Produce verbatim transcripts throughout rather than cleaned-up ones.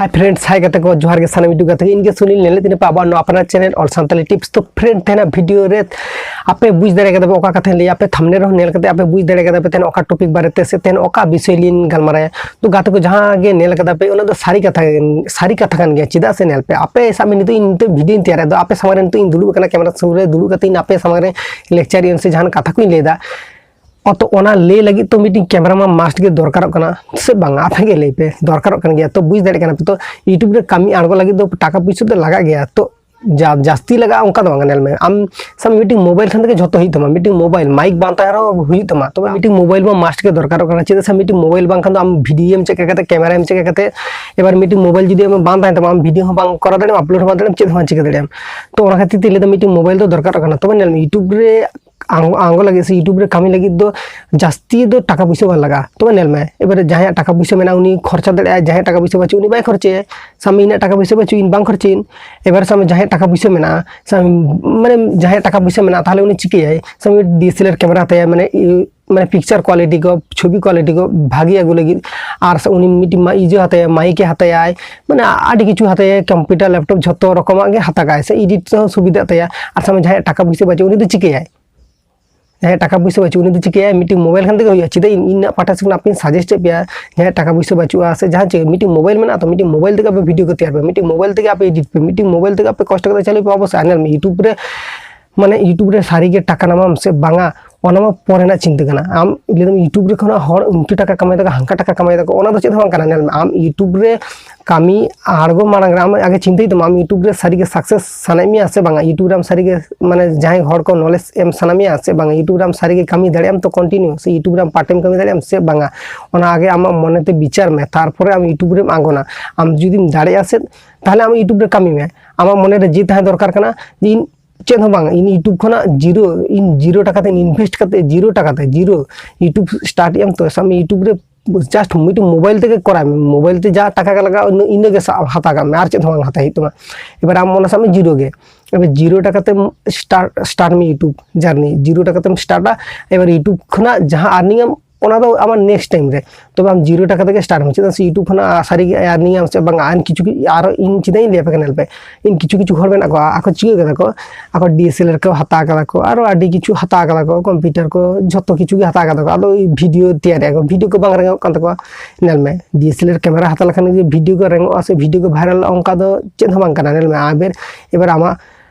Hi friends, hi ᱜᱟᱛᱮ ᱠᱚ, ᱡᱚᱦᱟᱨ ᱜᱮ ᱥᱟᱱᱟᱢ YouTube ᱜᱟᱛᱮ ᱠᱚ᱾ ᱤᱧ ᱜᱮ ᱥᱩᱱᱤᱞ, ᱧᱮᱞᱮᱫ ᱛᱤᱧ ᱯᱮ ᱟᱵᱚᱣᱟᱜ ᱱᱚᱣᱟ ᱟᱯᱱᱟᱨ channel All Santali Tips᱾ ᱛᱚ friend, ᱛᱮᱦᱮᱧᱟᱜ video ᱨᱮ ᱟᱯᱮ ᱵᱩᱡᱽ ᱫᱟᱲᱮ ᱠᱟᱫᱟ ᱯᱮ ᱚᱠᱟ ᱠᱟᱛᱷᱟᱧ ᱞᱟᱹᱭᱟ, ᱟᱯᱮ thumbnail ᱨᱮᱦᱚᱸ ᱧᱮᱞ ᱠᱟᱛᱮ ᱯᱮ ᱛᱟᱦᱮᱱ ᱚᱠᱟ topic ᱵᱟᱨᱮᱛᱮ ᱥᱮ ᱛᱮᱦᱮᱧ ᱚᱠᱟ ᱵᱤᱥᱚᱭ ᱞᱤᱧ ᱜᱟᱞᱢᱟᱨᱟᱭᱟ᱾ ᱛᱚ ᱜᱟᱛᱮ ᱠᱚ, ᱡᱟᱦᱟᱸ ᱜᱮ ᱧᱮᱞ ᱠᱟᱫᱟ ᱯᱮ, ᱚᱱᱟ ᱫᱚ ᱥᱟᱹᱨᱤ ᱠᱟᱛᱷᱟ, ᱥᱟᱹᱨᱤ ᱠᱟᱛᱷᱟ ᱠᱟᱱ ᱜᱮᱭᱟ᱾ ᱪᱮᱫᱟᱜ ᱥᱮ ᱧᱮᱞ ᱯᱮ, ᱟᱯᱮ ᱥᱟᱵ ᱢᱮ ᱱᱤᱛᱚᱜ ᱤᱧ ᱱᱤᱛᱚᱜ video ᱧ ᱛᱮᱭᱟᱨᱮᱫ ᱫᱚ, ᱟᱯᱮ ᱥᱟᱢᱟᱝ ᱨᱮ ᱱᱤᱛᱚᱜ ᱤᱧ ᱫᱩᱲᱩᱵ ᱟᱠᱟᱱᱟ, camera ᱥᱩᱨ ᱨᱮ ᱫᱩᱲᱩᱵ ᱠᱟᱛᱮ ᱤᱧ ᱟᱯᱮ ᱥᱟᱢᱟᱝ ᱨᱮ lecture ᱤᱧ ᱥᱮ ᱡᱟᱦᱟᱱ ᱠᱟᱛᱷᱟ ᱠᱚᱧ ᱞᱟᱹᱭ ᱮᱫᱟ, ᱚᱛᱚ ᱚᱱᱟ ᱞᱟᱹᱭ ᱞᱟᱹᱜᱤᱫ ᱛᱚ ᱢᱤᱫᱴᱤᱡ camera ᱢᱟ must ᱜᱮ ᱫᱚᱨᱠᱟᱨᱚᱜ ᱠᱟᱱᱟ ᱥᱮ ᱵᱟᱝ? ᱟᱯᱮ ᱜᱮ ᱞᱟᱹᱭ ᱯᱮ, ᱫᱚᱨᱠᱟᱨᱚᱜ ᱠᱟᱱ ᱜᱮᱭᱟ᱾ ᱛᱚ ᱵᱩᱡᱽ ᱫᱟᱲᱮᱭᱟᱜ ᱠᱟᱱᱟ ᱯᱮ, ᱛᱚ YouTube ᱨᱮ ᱠᱟᱹᱢᱤ ᱟᱬᱜᱚ ᱞᱟᱹᱜᱤᱫ ᱫᱚ ᱴᱟᱠᱟ ᱯᱩᱭᱥᱟᱹ ᱫᱚ ᱞᱟᱜᱟᱜ ᱜᱮᱭᱟ᱾ ᱛᱚ ᱡᱟ-, ᱡᱟᱹᱥᱛᱤ ᱞᱟᱜᱟᱜᱼᱟ ᱚᱱᱠᱟ ᱫᱚ ᱵᱟᱝ᱾ ᱧᱮᱞ ᱢᱮ, ᱟᱢ ᱥᱟᱵ ᱢᱤᱫᱴᱤᱡ mobile ᱠᱷᱟᱱ ᱛᱮᱜᱮ ᱡᱷᱚᱛᱚ ᱦᱩᱭᱩᱜ ᱛᱟᱢᱟ, ᱢᱤᱫᱴᱤᱡ mobile, mic ᱵᱟᱝ ᱛᱟᱦᱮᱱ ᱨᱮᱦᱚᱸ ᱦᱩᱭᱩᱜ ᱛᱟᱢᱟ᱾ ᱛᱚᱵᱮ ᱢᱤᱫᱴᱤᱡ mobile ᱢᱟ must ᱜᱮ ᱫᱚᱨᱠᱟᱨᱚᱜ ᱠᱟᱱᱟ᱾ ᱪᱮᱫᱟᱜ ᱥᱮ ᱢᱤᱫᱴᱤᱡ mobile ᱵᱟᱝᱠᱷᱟᱱ ᱫᱚ ᱟᱢ video ᱮᱢ ᱪᱮᱫ ᱠᱟᱛᱮ, camera ᱮᱢ ᱪᱮᱫ ᱠᱟᱛᱮ, ᱮᱵᱟᱨ ᱢᱤᱫᱴᱤᱡ mobile ᱡᱩᱫᱤ ᱟᱢᱟᱜ ᱵᱟᱝ ᱛᱟᱦᱮᱱ ᱛᱟᱢᱟ, ᱟᱢ video ᱦᱚᱸ ᱵᱟᱝ ᱠᱚᱨᱟᱣ ᱫᱟᱲᱮᱭᱟᱜᱼᱟᱢ, upload ᱦᱚᱸ ᱵᱟᱝ ᱫᱟᱲᱮᱭᱟᱜᱼᱟᱢ, ᱪᱮᱫ ᱦᱚᱸ ᱵᱟᱝ ᱪᱤᱠᱟᱹ ᱫᱟᱲᱮᱭᱟᱜᱼᱟᱢ᱾ ᱛᱚ ᱚᱱᱟ ᱠᱷᱟᱹᱛᱤᱨ ᱛᱮ ᱞᱟᱹᱭ ᱫᱟ ᱢᱤᱫᱴᱤᱡ mobile ᱫᱚ ᱫᱚᱨᱠᱟᱨᱚᱜ ᱠᱟᱱᱟ᱾ ᱛᱚᱵᱮ ᱧᱮᱞ ᱢᱮ, YouTube ᱨᱮ ᱟᱬᱜᱚ, ᱟᱬᱜᱚ ᱞᱟᱹᱜᱤᱫ ᱥᱮ YouTube ᱨᱮ ᱠᱟᱹᱢᱤ ᱞᱟᱹᱜᱤᱫ ᱫᱚ ᱡᱟᱹᱥᱛᱤ ᱫᱚ ᱴᱟᱠᱟ ᱯᱩᱭᱥᱟᱹ ᱵᱟᱝ ᱞᱟᱜᱟᱜᱼᱟ᱾ ᱛᱚᱵᱮ ᱧᱮᱞ ᱢᱮ, ᱮᱵᱟᱨᱮ ᱡᱟᱦᱟᱸᱭᱟᱜ ᱴᱟᱠᱟ ᱯᱩᱭᱥᱟᱹ ᱢᱮᱱᱟᱜᱼᱟ ᱩᱱᱤ ᱠᱷᱚᱨᱪᱟ ᱫᱟᱲᱮᱭᱟᱜᱼᱟᱭ, ᱡᱟᱦᱟᱸᱭᱟᱜ ᱴᱟᱠᱟ ᱯᱩᱭᱥᱟᱹ ᱵᱟᱹᱪᱩᱜ ᱩᱱᱤ ᱵᱟᱭ ᱠᱷᱚᱨᱪᱟᱭᱟ᱾ ᱥᱟᱵ ᱢᱮ ᱤᱧᱟᱹᱜ ᱴᱟᱠᱟ ᱯᱩᱭᱥᱟᱹ ᱵᱟᱹᱪᱩᱜ, ᱤᱧ ᱵᱟᱝ ᱠᱷᱚᱨᱪᱟᱭᱟᱹᱧ᱾ ᱮᱵᱟᱨ ᱥᱟᱵ ᱢᱮ ᱡᱟᱦᱟᱸᱭᱟᱜ ᱴᱟᱠᱟ ᱯᱩᱭᱥᱟᱹ ᱢᱮᱱᱟᱜᱼᱟ, ᱥᱟᱵ ᱢᱮ, ᱢᱟᱱᱮ ᱡᱟᱦᱟᱸᱭᱟᱜ ᱴᱟᱠᱟ ᱯᱩᱭᱥᱟᱹ ᱢᱮᱱᱟᱜᱼᱟ ᱛᱟᱦᱚᱞᱮ ᱩᱱᱤ ᱪᱤᱠᱟᱹᱭᱟᱭ? ᱥᱟᱵ ᱢᱮ D S L R camera ᱦᱟᱛᱟᱭᱟ, ᱢᱟᱱᱮ ᱤ-, ᱢᱟᱱᱮ picture quality ᱠᱚ, ᱪᱷᱚᱵᱤ quality ᱠᱚ ᱵᱷᱟᱜᱮ ᱟᱹᱜᱩ ᱞᱟᱹᱜᱤᱫ᱾ ᱟᱨ ᱥᱮ ᱩᱱᱤ ᱢᱤᱫᱴᱤᱡ ᱢᱟ-, ᱤᱭᱟᱹ ᱦᱟᱛᱟᱭᱟ, mic ᱮ ᱦᱟᱛᱟᱭᱟᱭ, ᱢᱟᱱᱮ ᱟᱹᱰᱤ ᱠᱤᱪᱷᱩ ᱦᱟᱛᱟᱭᱟᱭ, computer, laptop, ᱡᱷᱚᱛᱚ ᱨᱚᱠᱚᱢᱟᱜ ᱜᱮ ᱦᱟᱛᱟᱣ ᱠᱟᱜᱼᱟᱭ, ᱥᱮ edit ᱛᱮᱦᱚᱸ ᱥᱩᱵᱤᱫᱷᱟᱜ ᱛᱟᱭᱟ᱾ ᱟᱨ ᱥᱟᱵ ᱢᱮ ᱡᱟᱦᱟᱸᱭᱟᱜ ᱴᱟᱠᱟ ᱯᱩᱭᱥᱟᱹ ᱵᱟᱹᱪᱩᱜ, ᱩᱱᱤ ᱫᱚ ᱪᱤᱠᱟᱹᱭᱟᱭ? ᱡᱟᱦᱟᱸᱭᱟᱜ ᱴᱟᱠᱟ ᱯᱩᱭᱥᱟᱹ ᱵᱟᱹᱪᱩᱜ, ᱩᱱᱤ ᱫᱚ ᱪᱤᱠᱟᱹᱭᱟᱭ? ᱢᱤᱫᱴᱤᱡ mobile ᱠᱷᱟᱱ ᱛᱮᱜᱮ ᱦᱩᱭᱩᱜᱼᱟ᱾ ᱪᱮᱫᱟᱜ ᱤᱧ, ᱤᱧᱟᱹᱜ ᱯᱟᱦᱴᱟ ᱥᱮᱫ ᱠᱷᱚᱱ ᱟᱯᱮᱧ suggest ᱮᱫ ᱯᱮᱭᱟ, ᱡᱟᱦᱟᱸᱭᱟᱜ ᱴᱟᱠᱟ ᱯᱩᱭᱥᱟᱹ ᱵᱟᱹᱪᱩᱜᱼᱟ ᱥᱮ ᱡᱟᱦᱟᱸ ᱪᱤᱠᱟᱹ, ᱢᱤᱫᱴᱤᱡ mobile ᱢᱮᱱᱟᱜᱼᱟ ᱛᱚ, ᱢᱤᱫᱴᱤᱡ mobile ᱛᱮᱜᱮ ᱟᱯᱮ video ᱠᱚ ᱛᱮᱭᱟᱨ ᱯᱮ, ᱢᱤᱫᱴᱤᱡ mobile ᱛᱮᱜᱮ ᱟᱯᱮ edit ᱯᱮ, ᱢᱤᱫᱴᱤᱡ mobile ᱛᱮᱜᱮ ᱟᱯᱮ ᱠᱚᱥᱴᱚ ᱠᱟᱛᱮ ᱪᱟᱹᱞᱩᱭ ᱯᱮ᱾ ᱚᱵᱚᱥᱥᱳᱭ ᱟᱨ ᱧᱮᱞ ᱢᱮ, YouTube ᱨᱮ, ᱢᱟᱱᱮ YouTube ᱨᱮ ᱥᱟᱹᱨᱤᱜᱮ ᱴᱟᱠᱟ ᱧᱟᱢᱟᱢ ᱥᱮ ᱵᱟᱝᱟ, ᱚᱱᱟ ᱢᱟ ᱯᱚᱨᱮ ᱨᱮᱱᱟᱜ ᱪᱤᱱᱛᱟᱹ ᱠᱟᱱᱟ᱾ ᱟᱢ ᱞᱟᱹᱭ ᱫᱟᱢ YouTube ᱨᱮ ᱠᱷᱚᱱᱟᱜ ᱦᱚᱲ ᱩᱱᱠᱩ ᱴᱟᱠᱟ ᱠᱟᱢᱟᱭ ᱫᱟᱠᱚ, ᱦᱟᱱᱠᱟ ᱴᱟᱠᱟ ᱠᱟᱢᱟᱭ ᱫᱟᱠᱚ, ᱚᱱᱟ ᱫᱚ ᱪᱮᱫ ᱦᱚᱸ ᱵᱟᱝ ᱠᱟᱱᱟ᱾ ᱧᱮᱞ ᱢᱮ, ᱟᱢ YouTube ᱨᱮ ᱠᱟᱹᱢᱤ ᱟᱬᱜᱚ ᱢᱟᱲᱟᱝ ᱨᱮ ᱟᱢ ᱟᱜᱮ ᱪᱤᱱᱛᱟᱹᱭ ᱛᱟᱢᱟ, ᱟᱢ YouTube ᱨᱮ ᱥᱟᱹᱨᱤᱜᱮ success ᱥᱟᱱᱟᱭᱮᱫ ᱢᱮᱭᱟ ᱥᱮ ᱵᱟᱝᱟ? YouTube ᱨᱮ ᱟᱢ ᱥᱟᱹᱨᱤᱜᱮ, ᱢᱟᱱᱮ, ᱡᱟᱦᱟᱸᱭ ᱦᱚᱲ ᱠᱚ knowledge ᱮᱢ ᱥᱟᱱᱟ ᱢᱮᱭᱟ ᱥᱮ ᱵᱟᱝᱟ? YouTube ᱨᱮ ᱟᱢ ᱥᱟᱹᱨᱤᱜᱮ ᱠᱟᱹᱢᱤ ᱫᱟᱲᱮᱭᱟᱜ ᱟᱢ ᱛᱚ continue, ᱥᱮ YouTube ᱨᱮ ᱟᱢ part time ᱠᱟᱹᱢᱤ ᱫᱟᱲᱮᱭᱟᱜ ᱟᱢ ᱥᱮ ᱵᱟᱝᱟ? ᱚᱱᱟ ᱟᱜᱮ ᱟᱢᱟᱜ ᱢᱚᱱᱮᱛᱮ ᱵᱤᱪᱟᱹᱨ ᱢᱮ, ᱛᱟᱨᱯᱚᱨᱮ ᱟᱢ YouTube ᱨᱮᱢ ᱟᱬᱜᱚᱱᱟ᱾ ᱟᱢ ᱡᱩᱫᱤᱢ ᱫᱟᱲᱮᱭᱟᱜᱼᱟ ᱥᱮ, ᱛᱟᱦᱚᱞᱮ ᱟᱢ YouTube ᱨᱮ ᱠᱟᱹᱢᱤ ᱢᱮ᱾ ᱟᱢᱟᱜ ᱢᱚᱱᱮᱨᱮ ᱡᱮ ᱛᱟᱦᱮᱸ ᱫᱚᱨᱠᱟᱨ ᱠᱟᱱᱟ ᱡᱮ ᱤᱧ ᱪᱮᱫ ᱦᱚᱸ ᱵᱟᱝ, ᱤᱧ YouTube ᱠᱷᱚᱱᱟᱜ zero, ᱤᱧ zero ᱴᱟᱠᱟ ᱛᱮᱧ invest ᱠᱟᱛᱮ, zero ᱴᱟᱠᱟ ᱛᱮ, zero YouTube start ᱮᱫ ᱟᱢ ᱛᱚ, ᱥᱟᱵ ᱢᱮ YouTube ᱨᱮ just ᱢᱤᱫᱴᱮᱱ mobile ᱛᱮᱜᱮ ᱠᱚᱨᱟᱣ ᱢᱮ, mobile ᱛᱮ ᱡᱟ ᱴᱟᱠᱟ ᱜᱮ ᱞᱟᱜᱟᱜᱼᱟ ᱤᱱᱟᱹ, ᱤᱱᱟᱹ ᱜᱮ ᱥᱟᱵ ᱦᱟᱛᱟᱣ ᱠᱟᱜ ᱢᱮ, ᱟᱨ ᱪᱮᱫ ᱦᱚᱸ ᱵᱟᱝ ᱦᱟᱛᱟᱣ ᱦᱩᱭᱩᱜ ᱛᱟᱢᱟ᱾ ᱮᱵᱟᱨ ᱟᱢ ᱚᱱᱟ ᱥᱟᱵ ᱢᱮ zero ᱜᱮ, ᱮᱵᱟᱨ zero ᱴᱟᱠᱟ ᱛᱮᱢ start, start ᱢᱮ YouTube journey, zero ᱴᱟᱠᱟ ᱛᱮᱢ startᱟ᱾ ᱮᱵᱟᱨ YouTube ᱠᱷᱚᱱᱟᱜ ᱡᱟᱦᱟᱸ earning ᱮᱢ ᱚᱱᱟ ᱫᱚ ᱟᱢᱟᱜ next time ᱨᱮ᱾ ᱛᱚᱵᱮ ᱟᱢ zero ᱴᱟᱠᱟ ᱛᱮᱜᱮ start ᱢᱮ᱾ ᱪᱮᱫᱟᱜ ᱥᱮ YouTube ᱠᱷᱚᱱᱟᱜ ᱥᱟᱹᱨᱤ ᱜᱮ earning ᱟᱢ ᱥᱮ ᱵᱟᱝ, ᱟᱨ ᱠᱤᱪᱷᱩ ᱠᱤ-, ᱟᱨᱚ ᱤᱧ ᱪᱮᱫᱟᱜ ᱤᱧ ᱞᱟᱹᱭ ᱟᱯᱮ ᱠᱟᱱᱟ, ᱧᱮᱞ ᱯᱮ, ᱤᱧ ᱠᱤᱪᱷᱩ ᱠᱤᱪᱷᱩ ᱦᱚᱲ ᱢᱮᱱᱟᱜ ᱠᱚᱣᱟ, ᱟᱠᱚ ᱪᱤᱠᱟᱹ ᱠᱟᱫᱟ ᱠᱚ, ᱟᱠᱚ D S L R ᱠᱚ ᱦᱟᱛᱟᱣ ᱠᱟᱫᱟ ᱠᱚ, ᱟᱨᱚ ᱟᱹᱰᱤ ᱠᱤᱪᱷᱩ ᱦᱟᱛᱟᱣ ᱠᱟᱫᱟ ᱠᱚ, computer ᱠᱚ, ᱡᱷᱚᱛᱚ ᱠᱤᱪᱷᱩ ᱜᱮ ᱦᱟᱛᱟᱣ ᱠᱟᱫᱟ ᱠᱚ᱾ ᱟᱫᱚ video ᱛᱮᱭᱟᱨᱮᱜᱼᱟ ᱠᱚ, video ᱠᱚ ᱵᱟᱝ ᱨᱟᱝᱚᱜ ᱠᱟᱱ ᱛᱟᱠᱚᱣᱟ᱾ ᱧᱮᱞ ᱢᱮ, D S L R camera ᱦᱟᱛᱟᱣ ᱞᱮᱠᱷᱟᱱ ᱜᱮ video ᱠᱚ ᱨᱟᱝᱚᱜᱼᱟ ᱥᱮ video ᱠᱚ viralᱚᱜᱼᱟ, ᱚᱱᱠᱟ ᱫᱚ ᱪᱮᱫ ᱦᱚᱸ ᱵᱟᱝ ᱠᱟᱱᱟ᱾ ᱧᱮᱞ ᱢᱮ, ᱟᱵᱮᱨ, ᱮᱵᱟᱨ ᱟᱢᱟᱜ,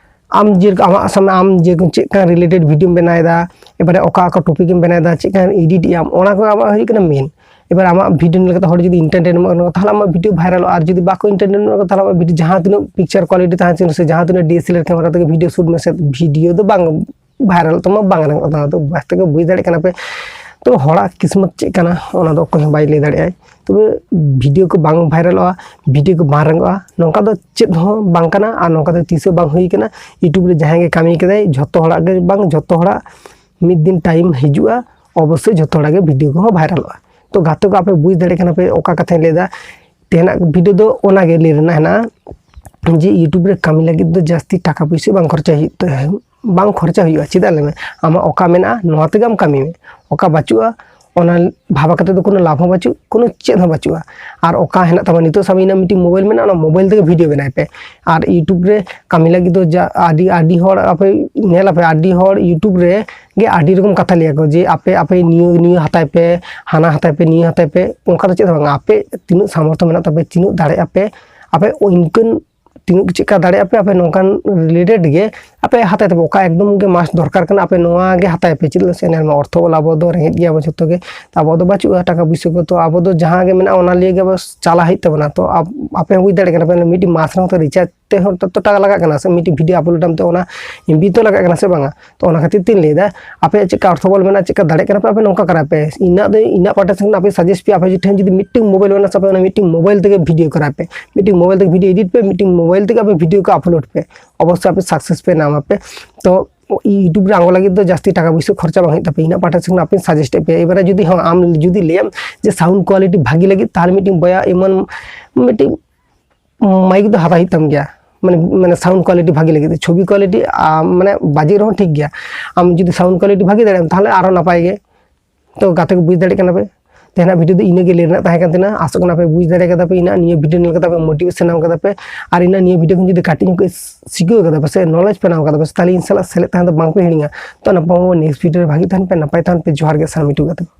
ᱟᱢ ᱡᱮ, ᱟᱢᱟᱜ ᱥᱟᱢᱱᱮ ᱟᱢ ᱡᱮ ᱪᱮᱫ ᱠᱟᱱ related videoᱢ ᱵᱮᱱᱟᱣᱮᱫᱟ, ᱮᱵᱟᱨᱮ ᱚᱠᱟ ᱚᱠᱟ topicᱮᱢ ᱵᱮᱱᱟᱣᱮᱫᱟ, ᱪᱮᱫ ᱠᱟᱱ editᱮᱜᱼᱟᱢ, ᱚᱱᱟ ᱠᱚ ᱟᱢᱟᱜ ᱦᱩᱭᱩᱜ ᱠᱟᱱᱟ main᱾ ᱮᱵᱟᱨ ᱟᱢᱟᱜ video ᱧᱮᱞ ᱠᱟᱛᱮ ᱦᱚᱲ ᱡᱩᱫᱤ entertainment ᱠᱟᱱᱟ, ᱛᱟᱦᱚᱞᱮ ᱟᱢᱟᱜ video viralᱚᱜᱼᱟ, ᱟᱨ ᱡᱩᱫᱤ ᱵᱟᱠᱚ entertainment ᱠᱟᱱᱟ, ᱛᱟᱦᱚᱞᱮ ᱟᱢᱟᱜ video ᱡᱟᱦᱟᱸ ᱛᱤᱱᱟᱹᱜ picture quality ᱛᱟᱦᱮᱸ ᱦᱚᱪᱚᱱ ᱥᱮ ᱡᱟᱦᱟᱸ ᱛᱤᱱᱟᱹᱜ D S L R camera ᱛᱮᱜᱮ video shoot ᱢᱮᱥᱮ, video ᱫᱚ ᱵᱟᱝ viralᱚᱜ ᱛᱟᱢᱟ, ᱵᱟᱝ ᱨᱟᱝᱚᱜ ᱛᱟᱢᱟ᱾ ᱛᱚ ᱵᱟᱥ ᱛᱮᱜᱮ ᱵᱩᱡᱽ ᱫᱟᱲᱮᱭᱟᱜ ᱠᱟᱱᱟ ᱯᱮ, ᱛᱚ ᱦᱚᱲᱟᱜ ᱠᱤᱥᱢᱚᱛ ᱪᱮᱫ ᱠᱟᱱᱟ, ᱚᱱᱟ ᱫᱚ ᱚᱠᱚᱭ ᱦᱚᱸ ᱵᱟᱭ ᱞᱟᱹᱭ ᱫᱟᱲᱮᱭᱟᱜᱼᱟ᱾ ᱛᱚᱵᱮ video ᱠᱚ ᱵᱟᱝ viralᱚᱜᱼᱟ, video ᱠᱚ ᱵᱟᱝ ᱨᱟᱝᱚᱜᱼᱟ, ᱱᱚᱝᱠᱟ ᱫᱚ ᱪᱮᱫ ᱦᱚᱸ ᱵᱟᱝ ᱠᱟᱱᱟ, ᱟᱨ ᱱᱚᱝᱠᱟ ᱫᱚ ᱛᱤᱥ ᱦᱚᱸ ᱵᱟᱝ ᱦᱩᱭ ᱠᱟᱱᱟ᱾ YouTube ᱨᱮ ᱡᱟᱦᱟᱸᱭ ᱜᱮ ᱠᱟᱹᱢᱤ ᱠᱟᱫᱟᱭ, ᱡᱷᱚᱛᱚ ᱦᱚᱲᱟᱜ ᱜᱮ ᱵᱟᱝ, ᱡᱷᱚᱛᱚ ᱦᱚᱲᱟᱜ ᱢᱤᱫ ᱫᱤᱱ time ᱦᱤᱡᱩᱜᱼᱟ, ᱚᱵᱚᱥᱥᱳᱭ ᱡᱷᱚᱛᱚ ᱦᱚᱲᱟᱜ ᱜᱮ video ᱠᱚᱦᱚᱸ viralᱚᱜᱼᱟ᱾ ᱛᱚ ᱜᱟᱛᱮ ᱠᱚ, ᱟᱯᱮ ᱵᱩᱡᱽ ᱫᱟᱲᱮᱭᱟᱜ ᱠᱟᱱᱟ ᱯᱮ ᱚᱠᱟ ᱠᱟᱛᱷᱟᱧ ᱞᱟᱹᱭᱫᱟ᱾ ᱛᱮᱦᱮᱧᱟᱜ video ᱫᱚ ᱚᱱᱟᱜᱮ ᱞᱟᱹᱭ ᱨᱮᱱᱟᱜ ᱦᱮᱱᱟᱜᱼᱟ ᱡᱮ YouTube ᱨᱮ ᱠᱟᱹᱢᱤ ᱞᱟᱹᱜᱤᱫ ᱫᱚ ᱡᱟᱹᱥᱛᱤ ᱴᱟᱠᱟ ᱯᱩᱭᱥᱟᱹ ᱵᱟᱝ ᱠᱷᱚᱨᱪᱟ ᱦᱩᱭᱩᱜ ᱛᱮ, ᱵᱟᱝ ᱠᱷᱚᱨᱪᱟ ᱦᱩᱭᱩᱜᱼᱟ᱾ ᱪᱮᱫᱟᱜ ᱞᱟᱹᱭ ᱢᱮ, ᱟᱢᱟᱜ ᱚᱠᱟ ᱢᱮᱱᱟᱜᱼᱟ, ᱱᱚᱣᱟ ᱛᱮᱜᱮ ᱟᱢ ᱠᱟᱹᱢᱤ ᱢᱮ᱾ ᱚᱠᱟ ᱵᱟᱹᱪᱩᱜᱼᱟ, ᱚᱱᱟ ᱵᱷᱟᱵᱟ ᱠᱟᱛᱮ ᱫᱚ ᱠᱳᱱᱳ ᱞᱟᱵᱷ ᱦᱚᱸ ᱵᱟᱹᱪᱩᱜ, ᱠᱳᱱᱳ ᱪᱮᱫ ᱦᱚᱸ ᱵᱟᱹᱪᱩᱜᱼᱟ᱾ ᱟᱨ ᱚᱠᱟ ᱦᱮᱱᱟᱜ ᱛᱟᱢᱟ, ᱱᱤᱛᱚᱜ ᱥᱟᱵ ᱢᱮ, ᱤᱧᱟᱹᱜ ᱢᱤᱫᱴᱤᱡ mobile ᱢᱮᱱᱟᱜᱼᱟ, ᱚᱱᱟ mobile ᱛᱮᱜᱮ video ᱵᱮᱱᱟᱣ ᱯᱮ᱾ ᱟᱨ YouTube ᱨᱮ ᱠᱟᱹᱢᱤ ᱞᱟᱹᱜᱤᱫ ᱫᱚ ᱡᱟ ᱟᱹᱰᱤ, ᱟᱹᱰᱤ ᱦᱚᱲ ᱟᱯᱮ ᱧᱮᱞ ᱟᱯᱮ, ᱟᱹᱰᱤ ᱦᱚᱲ YouTube ᱨᱮ ᱜᱮ ᱟᱹᱰᱤ ᱨᱚᱠᱚᱢ ᱠᱟᱛᱷᱟ ᱞᱟᱹᱭ ᱟᱠᱚ ᱡᱮ ᱟᱯᱮ, ᱟᱯᱮ ᱱᱤᱭᱟᱹ, ᱱᱤᱭᱟᱹ ᱦᱟᱛᱟᱭ ᱯᱮ, ᱦᱟᱱᱟ ᱦᱟᱛᱟᱭ ᱯᱮ, ᱱᱤᱭᱟᱹ ᱦᱟᱛᱟᱭ ᱯᱮ, ᱚᱱᱠᱟ ᱫᱚ ᱪᱮᱫ ᱦᱚᱸ ᱵᱟᱝ᱾ ᱟᱯᱮ ᱛᱤᱱᱟᱹᱜ ᱥᱟᱢᱚᱨᱛᱷᱚ ᱢᱮᱱᱟᱜ ᱛᱟᱯᱮ, ᱛᱤᱱᱟᱹᱜ ᱫᱟᱲᱮᱭᱟᱜ ᱟᱯᱮ, ᱟᱯᱮ ᱤᱱᱠᱟᱹᱱ ᱛᱤᱱᱟᱹᱜ ᱪᱮᱫᱠᱟ ᱫᱟᱲᱮᱭᱟᱜ ᱟᱯᱮ, ᱟᱯᱮ ᱱᱚᱝᱠᱟᱱ related ᱜᱮ ᱟᱯᱮ ᱦᱟᱛᱟᱭ ᱛᱟᱯᱮ, ᱚᱠᱟ ᱮᱠᱫᱚᱢ ᱜᱮ must ᱫᱚᱨᱠᱟᱨ ᱠᱟᱱᱟ, ᱟᱯᱮ ᱱᱚᱣᱟ ᱜᱮ ᱦᱟᱛᱟᱭ ᱯᱮ᱾ ᱪᱮᱫᱟᱜ ᱥᱮ ᱧᱮᱞ ᱢᱮ, ᱚᱨᱛᱷᱚ ᱵᱟᱞᱟ ᱟᱵᱚ ᱫᱚ ᱨᱮᱸᱜᱮᱡ ᱜᱮᱭᱟ ᱵᱚ ᱡᱷᱚᱛᱚ ᱜᱮ, ᱟᱵᱚ ᱫᱚ ᱵᱟᱹᱪᱩᱜᱼᱟ ᱴᱟᱠᱟ ᱯᱩᱭᱥᱟᱹ ᱠᱚ, ᱛᱚ ᱟᱵᱚ ᱫᱚ ᱡᱟᱦᱟᱸ ᱜᱮ ᱢᱮᱱᱟᱜᱼᱟ ᱚᱱᱟ ᱞᱤᱭᱮ ᱜᱮ ᱟᱵᱚ ᱪᱟᱞᱟᱜ ᱦᱩᱭᱩᱜ ᱛᱟᱵᱚᱱᱟ᱾ ᱛᱚ ᱟᱯ-, ᱟᱯᱮ ᱦᱚᱸ ᱵᱩᱡᱽ ᱫᱟᱲᱮᱭᱟᱜ ᱠᱟᱱᱟ ᱯᱮ, ᱢᱤᱫᱴᱤᱡ ᱢᱟᱥ ᱨᱮᱦᱚᱸ ᱛᱚ recharge ᱛᱮᱦᱚᱸ ᱛᱚ, ᱛᱚ ᱴᱟᱠᱟ ᱞᱟᱜᱟᱜ ᱠᱟᱱᱟ ᱥᱮ, ᱢᱤᱫᱴᱤᱡ video upload ᱟᱢ ᱛᱮ ᱚᱱᱟ M B ᱛᱚ ᱞᱟᱜᱟᱜ ᱠᱟᱱᱟ ᱥᱮ ᱵᱟᱝᱟ? ᱛᱚ ᱚᱱᱟ ᱠᱷᱟᱹᱛᱤᱨ ᱛᱤᱧ ᱞᱟᱹᱭᱫᱟ, ᱟᱯᱮᱭᱟᱜ ᱪᱮᱫᱠᱟ ᱚᱨᱛᱷᱚ ᱵᱚᱞ ᱢᱮᱱᱟᱜᱼᱟ, ᱪᱮᱫᱠᱟ ᱫᱟᱲᱮᱭᱟᱜ ᱠᱟᱱᱟ ᱯᱮ, ᱟᱯᱮ ᱱᱚᱝᱠᱟ ᱠᱚᱨᱟᱣ ᱯᱮ᱾ ᱤᱧᱟᱹᱜ ᱫᱚ, ᱤᱧᱟᱹᱜ ᱯᱟᱦᱴᱟ ᱥᱮᱫ ᱠᱷᱚᱱ ᱟᱯᱮ suggest ᱯᱮ, ᱟᱯᱮ ᱴᱷᱮᱱ ᱡᱩᱫᱤ ᱢᱤᱫᱴᱤᱡ mobile ᱢᱮᱱᱟᱜᱼᱟ ᱥᱮ, ᱟᱯᱮ ᱚᱱᱟ ᱢᱤᱫᱴᱤᱡ mobile ᱛᱮᱜᱮ video ᱠᱚᱨᱟᱣ ᱯᱮ, ᱢᱤᱫᱴᱤᱡ mobile ᱛᱮᱜᱮ video edit ᱯᱮ, ᱢᱤᱫᱴᱤᱡ mobile ᱛᱮᱜᱮ ᱟᱯᱮ video ᱠᱚ upload ᱯᱮ, ᱚᱵᱚᱥᱥᱳᱭ ᱟᱯᱮ success ᱯᱮ ᱧᱟᱢᱟ ᱯᱮ᱾ ᱛᱚ YouTube ᱨᱮ ᱟᱬᱜᱚ ᱞᱟᱹᱜᱤᱫ ᱫᱚ ᱡᱟᱹᱥᱛᱤ ᱴᱟᱠᱟ ᱯᱩᱭᱥᱟᱹ ᱠᱷᱚᱨᱪᱟ ᱵᱟᱝ ᱦᱩᱭᱩᱜ ᱛᱟᱯᱮᱭᱟ, ᱤᱧᱟᱹᱜ ᱯᱟᱦᱴᱟ ᱥᱮᱫ ᱠᱷᱚᱱ ᱟᱯᱮ suggest ᱮᱫ ᱯᱮᱭᱟ᱾ ᱮᱵᱟᱨᱮ ᱡᱩᱫᱤ ᱦᱚᱸ ᱟᱢ ᱡᱩᱫᱤ ᱞᱟᱹᱭᱟᱢ ᱡᱮ sound quality ᱵᱷᱟᱜᱤ ᱞᱟᱹᱜᱤᱫ, ᱛᱟᱦᱚᱞᱮ ᱢᱤᱫᱴᱤᱡ ᱵᱚᱭᱟ ᱮᱢᱚᱱ ᱢᱤᱫᱴᱤᱡ mic ᱫᱚ ᱦᱟᱛᱟᱣ ᱦᱩᱭᱩᱜ ᱛᱟᱢ ᱜᱮᱭᱟ, ᱢᱟᱱᱮ, ᱢᱟᱱᱮ sound quality ᱵᱷᱟᱜᱮ ᱞᱟᱹᱜᱤᱫ ᱛᱮ᱾ ᱪᱷᱚᱵᱤ quality, ᱟᱢ, ᱢᱟᱱᱮ, ᱵᱟᱡᱮ ᱨᱮᱦᱚᱸ ᱴᱷᱤᱠ ᱜᱮᱭᱟ, ᱟᱢ ᱡᱩᱫᱤ sound quality ᱵᱷᱟᱜᱮ ᱫᱟᱲᱮᱭᱟᱜ ᱟᱢ, ᱛᱟᱦᱚᱞᱮ ᱟᱨᱚ ᱱᱟᱯᱟᱭ ᱜᱮ᱾ ᱛᱚ ᱜᱟᱛᱮ ᱠᱚ, ᱵᱩᱡᱽ ᱫᱟᱲᱮᱭᱟᱜ ᱠᱟᱱᱟ ᱯᱮ, ᱛᱮᱦᱮᱧᱟᱜ ᱵᱷᱤᱰᱤᱭᱳ ᱫᱚ ᱤᱱᱟᱹ ᱜᱮ ᱞᱟᱹᱭ ᱨᱮᱱᱟᱜ ᱛᱟᱦᱮᱸ ᱠᱟᱱ ᱛᱤᱧᱟᱹ᱾ ᱟᱥᱚᱜ ᱠᱟᱱᱟ ᱯᱮ ᱵᱩᱡᱽ ᱫᱟᱲᱮ ᱠᱟᱫᱟ ᱯᱮ, ᱤᱧᱟᱹᱜ ᱱᱤᱭᱟᱹ ᱵᱷᱤᱰᱤᱭᱳ ᱧᱮᱞ ᱠᱟᱛᱮ ᱯᱮ ᱢᱳᱴᱤᱵᱷᱮᱥᱚᱱ ᱧᱟᱢ ᱠᱟᱫᱟ ᱯᱮ, ᱟᱨ ᱤᱧᱟᱹᱜ ᱱᱤᱭᱟᱹ ᱵᱷᱤᱰᱤᱭᱳ ᱠᱷᱚᱱ ᱡᱩᱫᱤ ᱠᱟᱹᱴᱤᱡ ᱧᱚᱜ ᱯᱮ ᱥᱤᱠᱷᱟᱹᱣ ᱠᱟᱫᱟ ᱯᱮ ᱥᱮ ᱱᱚᱞᱮᱡᱽ ᱯᱮ ᱧᱟᱢ ᱠᱟᱫᱟ ᱯᱮ, ᱛᱟᱦᱞᱮ ᱤᱧ ᱥᱟᱞᱟᱜ ᱥᱮᱞᱮᱫ ᱛᱟᱦᱮᱸ ᱫᱚ ᱵᱟᱝ ᱯᱮ ᱦᱤᱲᱤᱧᱟ᱾ ᱛᱚ ᱱᱟᱯᱟᱭ ᱱᱮᱠᱥᱴ ᱵᱷᱤᱰᱤᱭᱳ ᱨᱮ ᱵᱷᱟᱜᱤ ᱛᱟᱦᱮᱱ ᱯᱮ, ᱱᱟᱯᱟᱭ ᱛᱟᱦᱮᱱ ᱯᱮ᱾ ᱡᱚᱦᱟᱨ ᱜᱮ ᱥᱟᱱᱟᱢ ᱢᱤᱴᱩ ᱜᱟᱛᱮ ᱠᱚ᱾